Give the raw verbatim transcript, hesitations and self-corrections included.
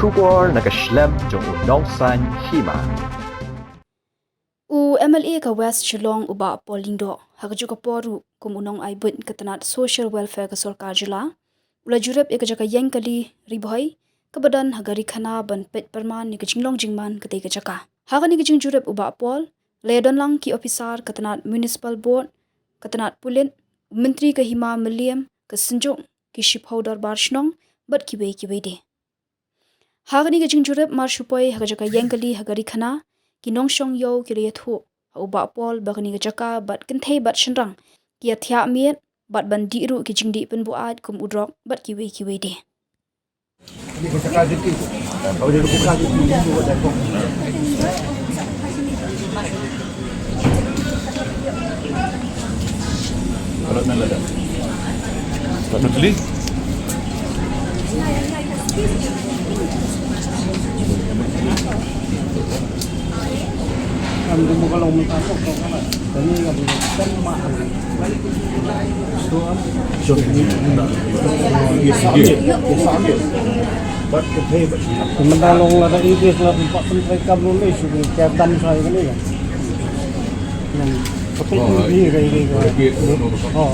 Khubor na ka shlem jong u Nongsaiñ Hima. U M L A ka West Shillong u Bah Paul Lyngdoh, ha kajuh ka por ruh kum u nongai buit ka tnat Social Welfare ka sorkar jylla, u la jurip ïa ka jaka ïeng kali Ri Bhoi kaba don ha ka Ri Khana ban peit pyrman ïa ka jinglong jingman katei ka jaka. Ha kane ka jingjurip u Bah Paul u la ïadon lang ki ophisar ka tnat Municipal Board, ka tnat pulit, u Myntri ka Hima Mylliem, ka Synjuk, ki Shiphew Dorbar Shnong bad kiwei kiwei de. Ha kane ka jingjurip mar shu poi ha ka jaka ïeng kali ha ka Ri Khana, ki nongshong ïew ki la ïathuh ha u Bah Paul ba kane ka jaka bad kynthei bad shynrang ki ïa thiah miet bad ban dih ruh ki jingdih pynbuaid kum u drok bad kiwei kiwei de. Mynta long lada i bes la pynpaw pyntrei kam lone shu kerdam sa ïa kane ka. Nang kapit ni ka ri ka. Oh.